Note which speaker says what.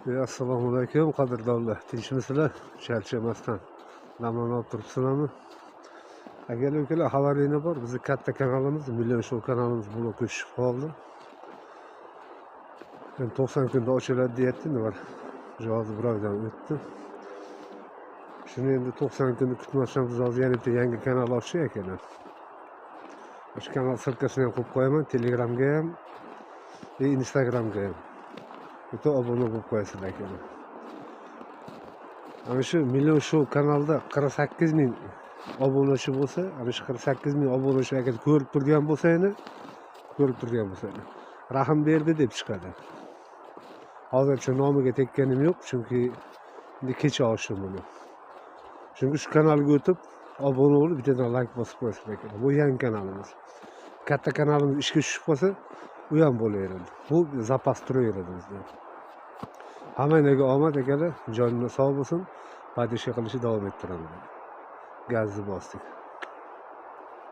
Speaker 1: Assalomu alaykum, qadrdonlar, tinchmisizlar? Charchamasdan dam olib turibsizlarmi? Akalar, ukalar, xabaringlar bor, bizni katta kanalimiz, Million Show kanalimiz blokka tushib qoldi. Endi 90 kunda ochiladi deyapti, endi bir hozir bir oydan o'tdi. Shuni endi 90 kunni kutmasdan biz hozir yana bitta yangi kanal ochdik, akalar. O'sha kanal ссылка sini ham qo'yib qo'yaman, Telegramga ham, Instagramga ham. Bitta obuna bo'lib qo'yasizlar, akalar. Ana shu Million Show kanalida 48 ming obunachi bo'lsa, ana shu 48 ming obunachi agar ko'rib turgan bo'lsa, endi ko'rib turgan bo'lsa, Rahim berdi deb chiqadi. Hozircha nomiga tekkanim yo'q, chunki endi kecha ochdim buni. Chunki shu kanalga o'tib, obuna bo'lib, bittadan layk bosib qo'yasizlar, akalar. Bu yangi kanalimiz. Katta kanalimiz ishga tushib qolsa, u ham bo'laveradi. Bu запас turaveradi bizda. Hammanglarga omad, akalar, joningiz sog' bo'lsin. Поддержка qilishni davom ettiramiz. Gazni bosdik.